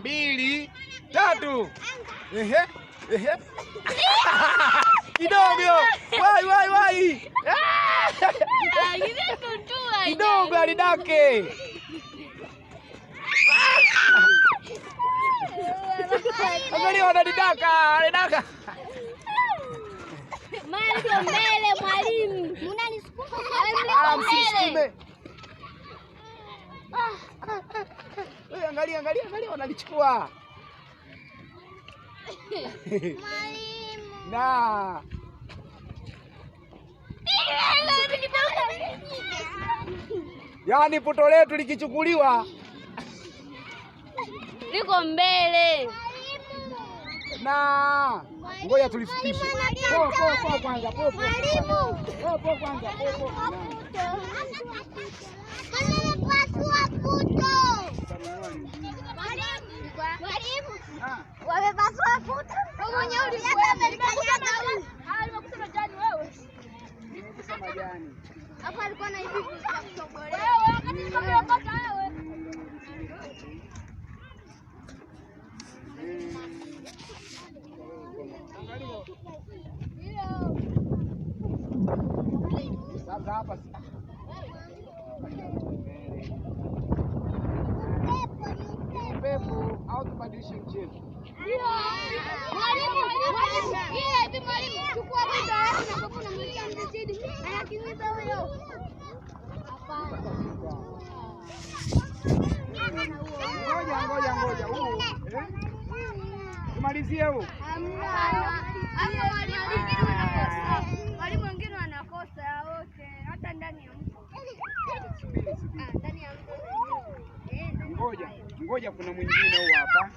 Mbili, tatu. Ehe, ehe. Kidogo. Wai wai wai. Kidogo alidake. Angalia wananidaka, wananidaka. Mbele mwalimu. Mnanisukuma. Msisukume. Angalia, angalia, angalia wanalichukua. Mwalimu. Na. Yaani puto letu likichukuliwa liko mbele. Na ngoja tulifikishe. Po po po kwanza, po po. Mwalimu. Po po kwanza, po po. Mwalimu. Wamepasua puto. Mwenyewe Nimegusa majani. Hapo alikuwa na hivi kutobolea. Wewe wakati nilipopata wewe. Sasa hapa upepo au tubadilishe mchezo? Mwalimu, mwalimu, hivi mwalimu, chukua puto alafu na kopo unamwekea mzee Chidi. Anakimbiza huyo. Ngoja ngoja ngoja, huu eh? Tumalizie huu. Mwalimu wengine wanakosa wote, hata ndani ya mto. Subiri, subiri. Ndani ya mto. Ngoja ngoja, kuna mwingine huu hapa.